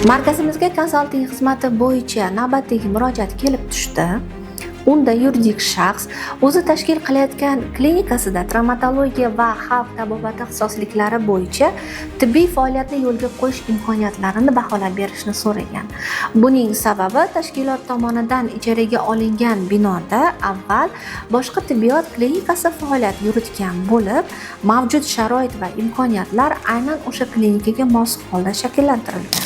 Markazimizga konsalting xizmati bo'yicha navbatdagi murojaat kelib tushdi. Unda yuridik shaxs o'zi tashkil qilayotgan klinikasida travmatologiya va xalq tabobati ixtisosliklari bo'yicha tibbiy faoliyatni yo'lga qo'yish imkoniyatlarini baholab berishni so'ragan. Buning sababi tashkilot tomonidan ijaraga olingan binoda avval boshqa tibbiyot klinikasi faoliyat yuritgan bo'lib, mavjud sharoit va imkoniyatlar aynan o'sha klinikaga mos holda shakllantirilgan.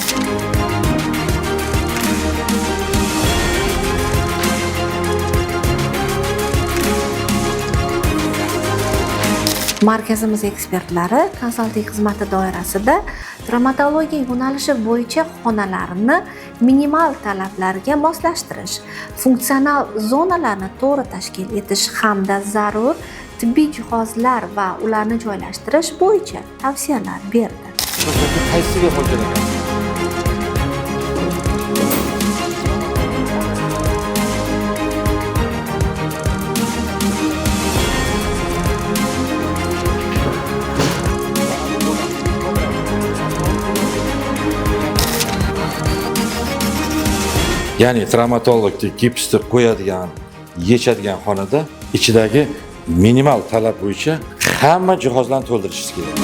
Markazimiz ekspertlari konsalting xizmati doirasida travmatologiya yo'nalishi bo'yicha xonalarni minimal talablarga moslashtirish, funksional zonalarni to'g'ri tashkil etish hamda zarur tibbiy jihozlar va ularni joylashtirish bo'yicha tavsiyalar berdi. Qaysiga mo'ljallangan? Ya'ni travmatologni gipsni qo'yadigan, yechadigan xonada ichidagi minimal talab bo'yicha hamma jihozlarni to'ldirishingiz kerak.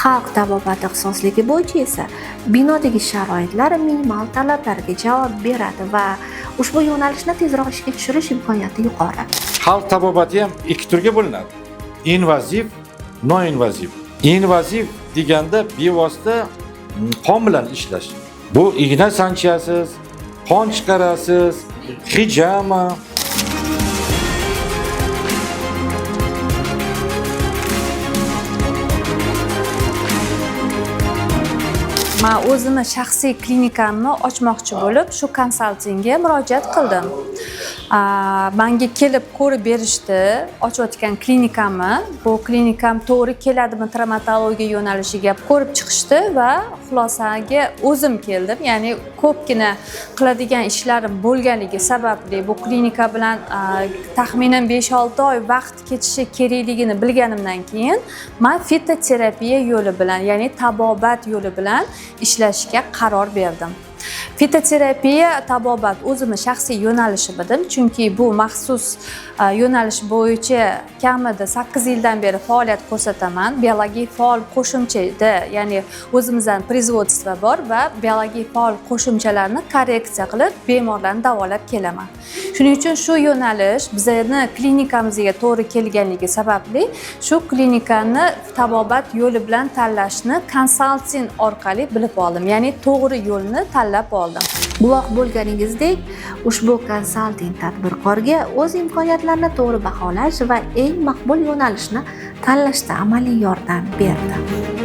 Xalq tabobati ixtisosligi bo'yicha esa binodagi sharoitlar minimal talablarga javob beradi va ushbu yo'nalishni tezroq ishga tushirish imkoniyati yuqori. Xalq tabobati ham ikki turga bo'linadi. Invaziv, noinvaziv. Invaziv deganda bevosita qon bilan ishlash. Bu igna sanchasiz, qon chiqarasiz, hijama. Men o'zimni shaxsiy klinikamni ochmoqchi bo'lib, shu konsaltingga murojaat qildim. Menga kelib ko'rib berishdi ochayotgan klinikamni. Bu klinikam to'g'ri keladimi travmatologiya yo'nalishiga ko'rib chiqishdi va xulosaga o'zim keldim. Ya'ni ko'pgina qiladigan ishlarim bo'lganligi sababli bu klinika bilan taxminan 5-6 oy vaqt ketishi kerakligini bilganimdan keyin men fitoterapiya yo'li bilan, ya'ni tabobat yo'li bilan ishlashga qaror berdim. Fitoterapiya tabobat o'zimni shaxsiy yo'nalishim edim, chunki bu maxsus yo'nalish bo'yicha kamida 8 yildan beri faoliyat ko'rsataman. Biologik faol qo'shimchada, ya'ni o'zimizdan производство bor va biologik faol qo'shimchalarni korreksiya qilib bemorlarni davolab kelaman. Shuning uchun shu yo'nalish bizning klinikamizga to'g'ri kelganligi sababli shu klinikani tabobat yo'li bilan tanlashni konsalting orqali bilib oldim, ya'ni to'g'ri yo'lni tanlab oldim. Guvoh bo'lganingizdek, ushbu konsalting tadbirkorga o'z imkoniyatlarini to'g'ri baholash va eng maqbul yo'nalishni tanlashda amaliy yordam berdi.